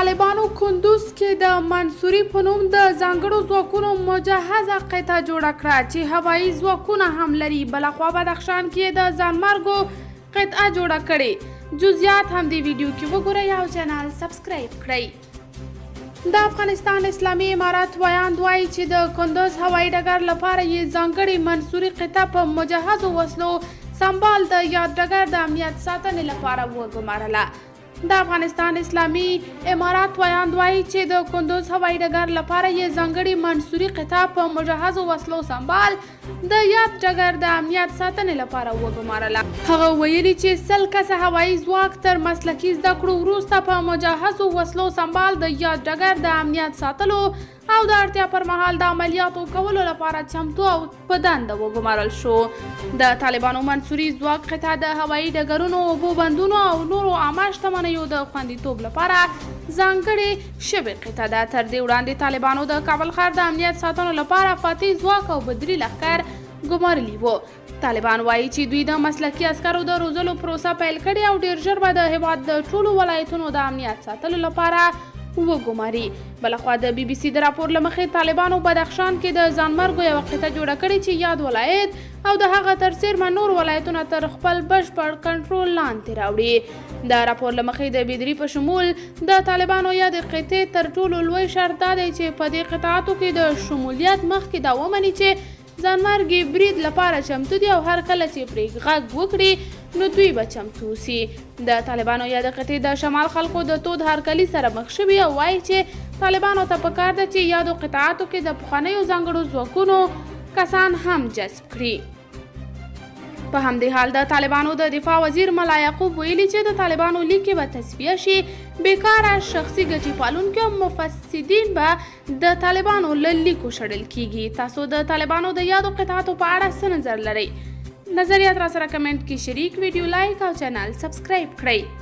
طالبانو کندوز کې د منصوري په نوم د ځانګړو ځواکونو مجهزه قطعه جوړه کړه چې هوایي ځواکونه هم لري. بلخوا بدخشان کې د ځانمرګو قطعه جوړه کړې. جزئیات هم دې ویډیو کې وګورئ او چینل سبسکرایب کړئ. د افغانستان اسلامي امارت ویاند وایي چې د کندوز هوایي ډګر لپاره یې ځانګړې منصوري قطعه په مجهزو وسلو سمبال د یاد ډګر د امنیت ساتنې لپاره وګمارله. د افغانستان اسلامي امارات ویاند وایي چې د کندوز هوایي ډګر لپاره یې ځانګړې منصوري قطعه په مجهزو وسلو سمبال د یاد ډګر د امنیت ساتنې لپاره وګمارله. هغه ویلي چې 100 کسه هوایي ځواک تر مسلکي زده کړو وروسته په مجهزو وسلو سمبال د یاد ډګر د امنیت ساتلو او د اړتیا پر مهال د عملیاتو کولو لپاره چمتو او په دنده وګمارل شو. د طالبانو منصوري ځواک قطعه د هوایي ډګرونو، اوبو بندونو او نورو عامه شتمنیو د خوندیتوب لپاره ځانګړې شوې قطعه ده. تر دې وړاندې طالبانو د کابل ښار د امنیت ساتنو لپاره فاتح ځواک او بدري لښکر ګمارلي وو. طالبان وایي چې دوی د مسلکي عسکرو د روزلو پروسه پیل کړې او ډیر ژر به د هیواد د ټولو ولایتونو د امنیت ساتلو لپاره وګماري. بلخوا د بي بي سي د راپور له مخې طالبانو بدخشان کې د ځانمرګو یوه قطعه جوړه کړې چې یاد ولایت او د هغه تر څېرمه نور ولایتونه تر خپل بشپړ کنټرول لاندې راوړي. د راپور له مخې د بیدري په شمول د طالبانو یادې قطعې تر ټولو لوی شرط دا دی چې په دې قطعاتو کې د شمولیت مخکې دا ومني چې ځانمرګي برید لپاره چمتو دي او هر کله چې پرې غږ وکړي نو دوی به چمتو سي. د طالبانو یاد قطعې د شمال خلکو د تود هرکلي سره مخ شوي او وایي چې طالبانو ته پکار ده چې یادو قطعاتو کې د پخوانیو ځانګړو ځواکونو کسان هم جذب کړي. په همدې حال د طالبانو د دفاع وزیر ملا یعقوب ویلي چې د طالبانو لیکې به تصفیه شي، بیکاره شخصي ګټې پالونکي او مفسدین به د طالبانو له لیکو شړل کیږي. تاسو د طالبانو د یادو قطعاتو په اړه څه نظر لرئ؟ نظریات را سره کمنټ کې شریک، ویډیو لایک او چینل سبسکرایب کړئ.